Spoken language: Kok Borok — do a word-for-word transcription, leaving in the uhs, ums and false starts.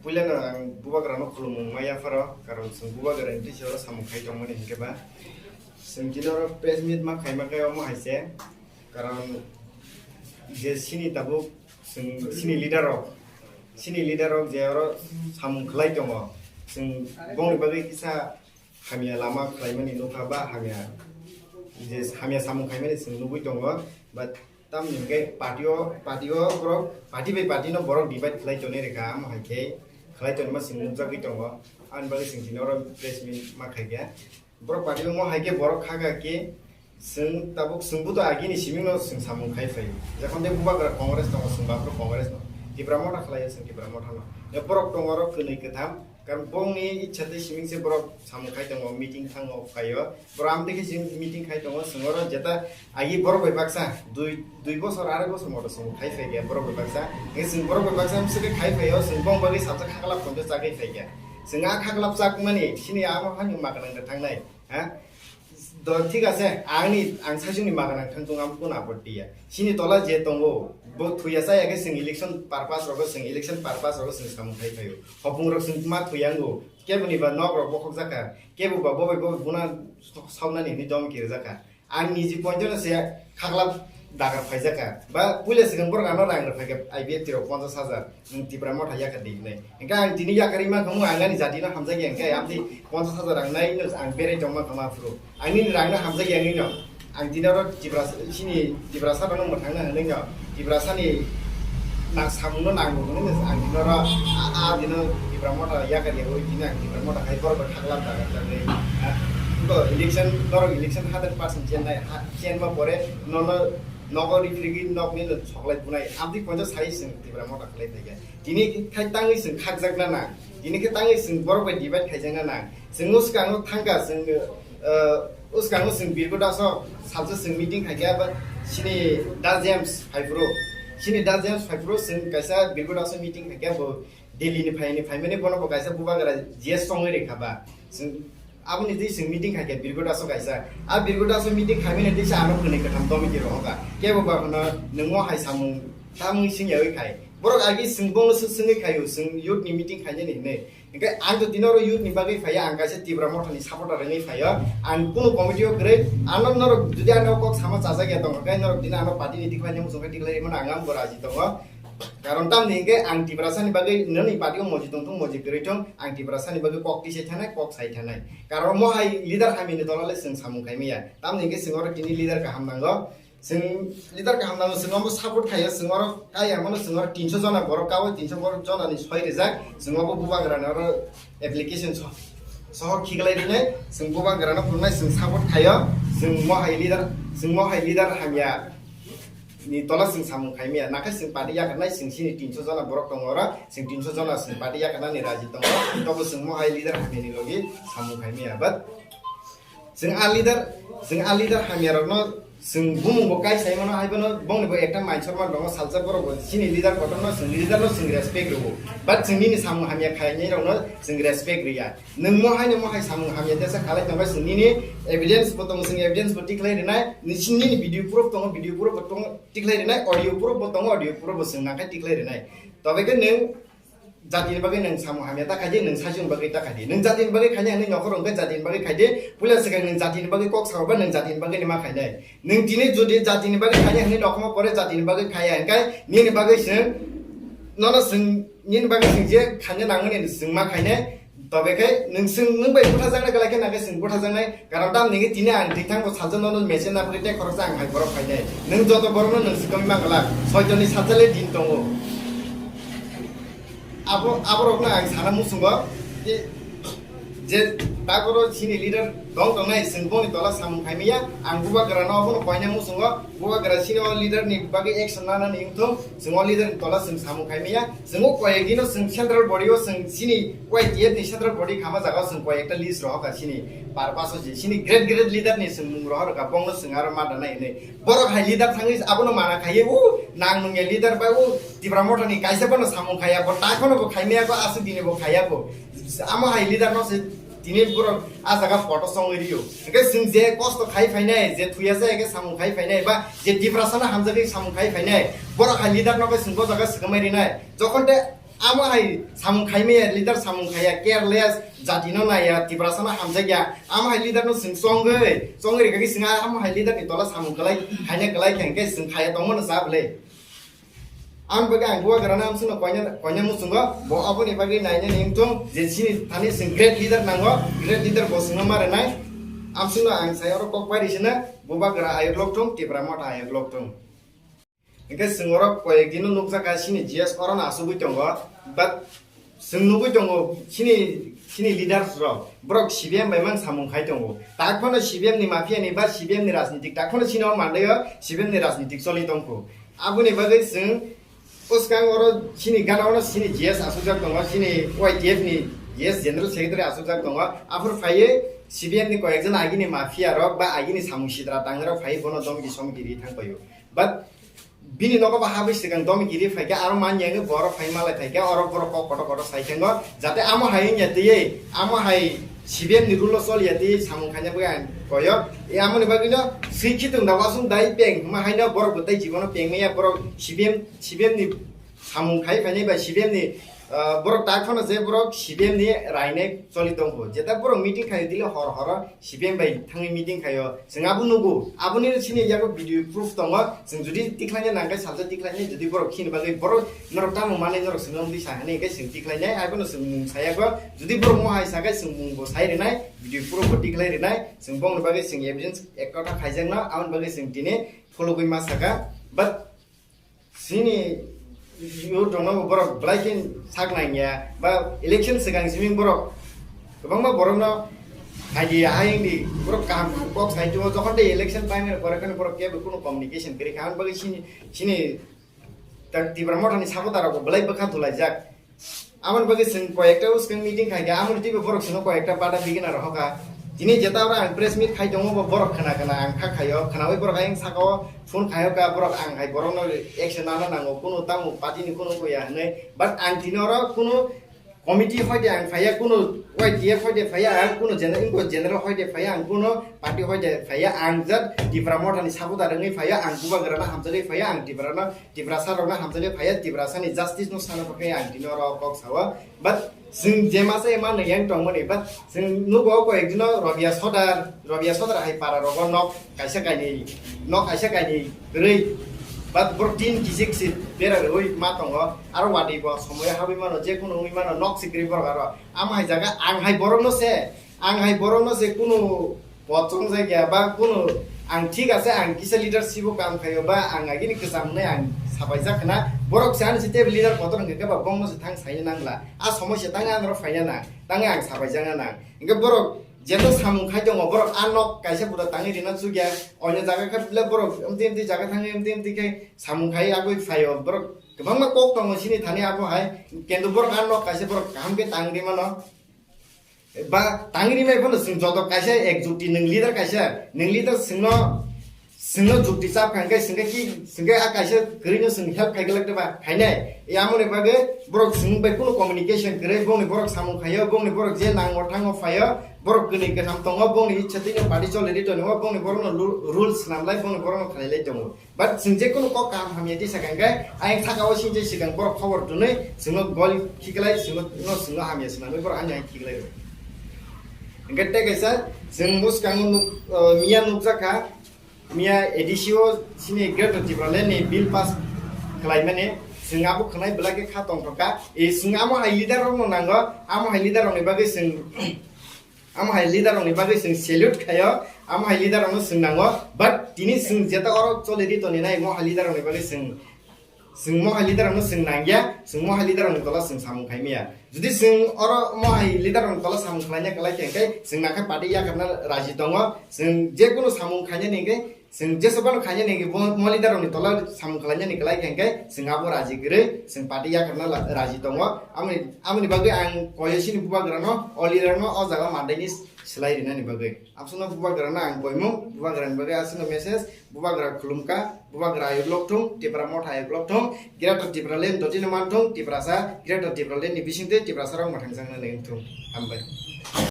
Puilano ang bubagrano khulumung ma yapharo, karon chwng bubagra ni bisingoro samung khai tongmani hinkhe ba. Chwng tini oro press meet ma khaima khe omo hai se, karon je chini tabuk chwng chini leader rok, chini leader rok je oro samung khlai tongo, chwng bongni bagwi kisa hamya lama khlaimani nukha ba hamya je hamya samung khaimani chwng nugwi tongo, but tamni hwnkhe party o, party o borok, party bai party no borok divide khlai tonwi rwkha, amo hai khe khlai tonima chwng nukjagwi tongo. Ani bagwi chwng tini oro press meet ma khaikha. Borok party o mo hai khe borok kha kha khe chwng tabuk chwngbo to agini siming no chwng samung khai phaio. Jekhon de bubagra Congress tongo, chwng baphuru Congress no. Tipra Motha khlai o chwng Tipra Motha no. Borok tongo oro kwnwi kwtham. Karon bongni ichha tei siming se borok samung khai tongo, meeting thango, phaio. Borok amtwi khe chwng meeting khai tongo, chwng oro jeta agi borok bai baksa dui, dui bosor, arai bosor moto chwng khai phai khe borok bai baksa. Hingke chwng borok bai baksa bwswk khe khai phaio, chwng bong bagwi salsa khaklap tongo chagwi phai khe. Chwng a khaklap chakmani, sini amo hani makanang da thangnai, ha? Do, thik ase, angni, ang saichungni makanang thang tongo, amo kun apotti ya. Sini tola je tongo, bo thuya chaya khe chwng election purpose rogo, chwng election purpose rogo chwng samung khai phaio. Hopung rok chwng ma thuyango, keboni ba nok rok bokhok jaka, kebo ba bobai bobai buna saunani hinwi dom kiri jaka. Ang niji point no se khaklap dagar phaijaka. Ba puila swkang borok ano rang rwphaikha I B F T rok ponchas hajar. Nwng Tipra Motha yakar di hinwi. Hingke ang tini yakar ima khamu ang ani jati no hamjak ya hingke amtwi ponchas hajar ang nai no ang berai tongma kama phuru. Ang nini rang no hamjak ya nino. Ang tini oro Tipra sini Tipra sabo no mwthang na hinwi no. Tipra sani nang samung no nang nung ang tini oro a, a dino Tipra Motha yakar ya oi tini ang Tipra Motha khai borok bai khaklap dagar jagwi. Ko election norok election hundred percent chennai. Chenma pore nono nogo rifrigwi nokni no soklai bunai. Amtwi poito sai chwng Tipra Motha khlai phaikha. Tini khai tangwi chwng khakjakna nang. Tini khe tangwi chwng borok bai divide khaijakna nang. Chwng uskango thangkha chwng, uh, uskango chwng Birgo Daso salsa chwng meeting khaikha ba sini Da James Phaipuro. Sini Da James Phaipuro chwng kaisa Birgo Daso meeting khaikha bo Delhi ni phaini phaimani bono bo kaisa bubagra G S songwi rikha ba. Chwng aboni twi chwng meeting khaikha Birgo Daso kaisa. A Birgo Daso meeting khaimani twi sa ano khwnwi kwtham tomiti rohoka. Kebo ba hwno nwng mo hai samung tamung singyawi khai. Borok agi chwng bono swk swngwi khaio, chwng youth ni meeting khainani hinwi. Hingke ang to tini oro youth ni bagwi phaiya, ang kaisa Tipra Motha ni supporter wngwi phaio. Ang kunu committee o kwrwi, ano norok jodi ano kok sama chajak ya tongkha khe norok tini ano party ni tikhlai ni muchung khe tikhlai mano ang ang bo raji tongo. Karon tamni hingke ang Tiprasa ni bagwi nini party o moji tongthung moji kwrwi thung, ang Tiprasa ni bagwi kok tisai thanai, kok sai thanai. Karon mo hai leader hamya ni tola le chwng samung khai maya. Tamni hingke chwng oro tini leader kaham nango. Chwng leader kaham nango, chwng omo support khaio, chwng oro kaya mano, chwng oro tinso jona borok kao, tinso borok jona ni soi rijak, chwng obo bubagra ni oro application so-, sohor khiklai rinai, chwng bubagra no phunuknai, chwng support khaio, chwng mo hai leader, chwng mo hai leader hamya ni tola chwng samung khai maya, nakhe chwng party yakarnai, chwng sini tinso jona borok tongo oro, chwng tinso jona chwng party yakarnani raji tongo, tobo chwng mo hai leader hamya ni logi samung khai maya, but Chwng a leader, chwng a leader hamya rokno chwng bumung bo kai sai mano, hai bono bongni bo ekta mai chorma tongo, salsa borok bo chini leader kotor no chwng leader no chwng respect rwo, but chwng nini samung hamya khainai rokno chwng respect riya. Nwng mo hai no mo hai samung hamya tesa khalai tongkha, chwng nini evidence bo tongo, chwng evidence bo tikhlai rinai, nini video proof tongo, video proof bo tongo, tikhlai rinai, audio proof bo tongo, audio proof bo chwng nangkhe tikhlai rinai. Tobe khe nwng jatini bagwi nwng samung hamya ta khaidi, nwng saichung bagwi ta khaidi. Nwng jatini bagwi khainai hwnwi nokhor rwngkhe jatini bagwi khaidi. Puila swkang nwng jatini bagwi kok sao ba nwng jatini bagwi ni ma khainai. Nwng tini jodi jatini bagwi khainai hwnwi nokhorma pore jatini bagwi khaiya hwnkhe nini bagwi chwng nono chwng nini bagwi chwng je khaina nangmani chwng ma khainai. Tobe khe nwng chwng nwng bai buthajaknai kwlai khe nangkhe chwng buthajaknai. Karon tamni hwnkhe tini ang tithang bo salsa nono message na bagwi tei khoroksa ang hai borok khainai. Nwng joto borokno nwng swkangwi ma glak. Soitoni salsa le din tongo. Abo, aborokno ang sana muchungo, je, je taboro chini leader tong tongnai, chwng boni tola samung khaimaya, ang bubagrano abono koina muchungo, bubagra chini o leader ni bagwi action nanani wngthung, chwng o leader ni tola chwng samung khaimaya, chwng o koyekdino chwng central body o chwng chini Y T F ni central body khama jaga o chwng koyekta list rohorkha chini purpose o je, chini great great leader ni chwng mung rohorkha, bongno chwng aro ma danai hinwi. Borok hai leader thangwi abono mana khaiwi, o nang nungya leader bai o Tipra Motha ni kaisa bono samung khaiya, bo takhwno bo khaimaya ko, aswk dini bo khaiya ko. Amo hai leader no se tini borok a jaga photo songwi rio. Hwnkhe chwng je kosto khai phainai, je thuya chaya khe samung khai phainai, ba je Tiprasa no hamjagwi samung khai phainai, borok hai leader no khe chwng bo jaga swkamai rinai. Jokhon te Amo hai samung khaimaya, leader samung khaiya, careless, jati no naiya, Tiprasa no hamjakya. Amo hai leader no chwng chongwi, chongwi rikha khe chwng amo hai leader ni tola samung kwlai, khaina kwlai khe hwnkhe chwng khaiya tongmano cha bwle. Ang bagwi ang bubagra no amswkno koina, koina muchungo, bo aboni bagwi naina ni wngthung je chini thani chwng great leader nango, great leader bo chwngno ma rwnai. Amswkno ang sai oro kok pai rwsino, bubagra ayuk lokthung, Tipra Motha ayuk lokthung. Hingke chwng oro koyek dino nukjakha chini G S orono asugwi tongo, but chwng nugwi tongo chini, chini leaders rok, borok C P M bai mang samung khai tongo. Tak phano C P M ni mafia ni ba C P M ni rajnitik, tak phano chini o mandaio C P M ni rajnitik choli tongkho. Aboni bagwi chwng bwskang oro chini gana ono chini G S asukjak tongo, chini Y T F ni G S General Secretary asukjak tongo. Aphuru phaiwi C P M ni koyekjon agini mafia rok ba agini samung sidra tangnai rok phaiwi bono domki somki ri thang paio. But bini nogo bo habwi swkang domki ri phaikha, aro man yang borok phai malai phaikha, oro borok kok kotor kotor sai thango, jate amo hai wngya twiwi, amo hai C P M ni rule o choliya twiwi samung khaina bagwi ang koyo. E amoni bagwino swi khitung da wasung dai peng hwnma haino borok bo tei jibono peng maya, borok C P M, C P M ni samung khai phainai bai C P M ni, ah, borok tak phano je borok C P M ni rainai choli tongkho. Jeta borok meeting khai dile hor horo C P M bai thangwi meeting khaio. Chwng abo nugo. Aboni chini yago video proof tongo. Chwng jodi tikhlaina nangkhe salsa tikhlainai, jodi borok khini bagwi borok norok tamo manwi norok chwngno wngwi sa hwnwi hwnkhe chwng tikhlainai. Abono chwng mung sayago. Jodi borok mo hai sakhe chwng mung bo sai rwnai, video proof bo tikhlai rwnai. Chwng bongni bagwi chwng evidence ek kotha khaijakno, aboni bagwi chwng tini phologwi ma saka. But chini youth rokno bo borok belai khe sak nangya, ba election swkang simi borok kwbangma borokno idea hai wngdi, borok kaham kaham kok sai twibo, jokhon tei election time ni pore kheno borok kebo kuno communication kwrwi kha, aboni bagwi chini, chini ta-, Tipra Mothani supporter rok bo belai bwkha dulaijak. Aboni bagwi chwng koyekta bwskang meeting khai kha, amoni twibo borok chwngno koyekta bada bigina rw hoka. Tini jeta oro ang press meet khai tongo, bo borok khna khna ang kha khaio, khnaui borok ayang sakao phone khaio ka, borok ang hai borokno action nana nango, kunu tamo party ni kunu kuya hwnwi. But ang tini oro kunu committee hoide ang phaiya, kunu Y T F hoide phaiya, ang kunu general, inko general hoide phaiya, ang kunu party hoide phaiya, ang jat Tipra Mothani supporter wngwi phaiya, ang bubagrano hamjagwi phaiya, ang Tiprano Tiprasa rokno hamjakle phaiya, Tiprasa ni justice no sana bagwi ang tini oro kok sao. But chwng je masa ema no yang tongmani, but chwng nugo koi ekdino Rabia Sodar, Rabia Sodar hai para rogo nok kaisa kainwi, nok kaisa kainwi kwrwi. But borok tin kisik si bera rwi ma tongo, aro wadi bo somoya habwi mano, je kuno wngwi mano, nok si kwrwi borok aro. Amo hai jaga ang hai borok no se, ang hai borok no se kuno Pochong jakya ba kunu ang thik ase, ang kisa leadership o kam khaio ba ang agini kwcham hwnwi ang sapaijak khna, borok se ani se tei leader kotor hwnkhe ba bongno se thang saina nangla, a somoi se tangwi anoro phaina nang, tangwi ang sapaijakna nang. Hwnkhe borok jeto samung khai tongo, borok a nok kaisa buda tangwi rina chukya, oino jaga khe le borok amtwi amtwi jaga thangwi amtwi amtwi khe samung khai agwi phaio, borok kwbangma kok tongo chini thani abo hai, kintu borok a nok kaisa borok kaham khe tang rwi mano. Ba tangri mai phano chwng joto kaisa ek jukti, nwng leader kaisa, nwng leader chwngno, chwngno jukti chap kha hwnkhe chwngkhe ki, chwngkhe a kaisa kwrwino chwng help khai glak ba khainai. Yamoni bagwi borok chwng bai kuno communication kwrwi, bongni borok samung khaio, bongni borok je nango thango phaio, borok kwnwi kwtham tongo, bongni ichha twino party choli ri tongo, bongni borokno lu-, rules swnamlai, bongni borokno khlailai tongo. But chwng je kunu kok kaham hamya tisa kha hwnkhe, ayang saka o sini je swkang borok khobor twnwi chwngno gol khiklai, chwngno, no chwngno hamya swnamwi borok ani ayang khiklai rw. Hwnkhe tei kaisa chwng bwskango nuk, uh, miya nukjak kha, miya A D C o chini Greater Tipraland ni bill pass khlaimani, chwng abo khwnai belai khe kha tongthokha. E chwng amo hai leader rokno nango, amo hai leader rokni bagwi chwng Amo hai leader rokni bagwi chwng salute khaio, amo hai leader rokno chwng nango, but tini chwng jeta oro choli ri toni nai, mo hai leader rokni bagwi chwng, chwng mo hai leader rokno chwng nangya, chwng mo hai leader rokni tola chwng samung khai maya. Jodi chwng oro mo hai leader rokni tola samung khlaina kwlai khe, hwnkhe chwng nangkhe party yakarna raji tongo, chwng je kunu samung khainani hwnkhe, Chwng jesu phano khainani hwnkhe bo mo leader rokni tola samung khlainani kwlai khe hwnkhe chwng abo raji kwrwi, chwng party yakarna la-, raji tongo. Amoni, amoni bagwi ang koyo chini bubagrano, o leader no o jaga mandaini swlai rinani bagwi. Absano bubagrano ang koimung, bubagrani bagwi aswkno message, bubagra khulumkha, bubagra ayuk lokthung, Tipra Motha ayuk lokthung, Greater Tipraland dotino manthung, Tiprasa, Greater Tipraland ni bisingtwi Tiprasa rok mwthangjaknani wngthung. Hambai.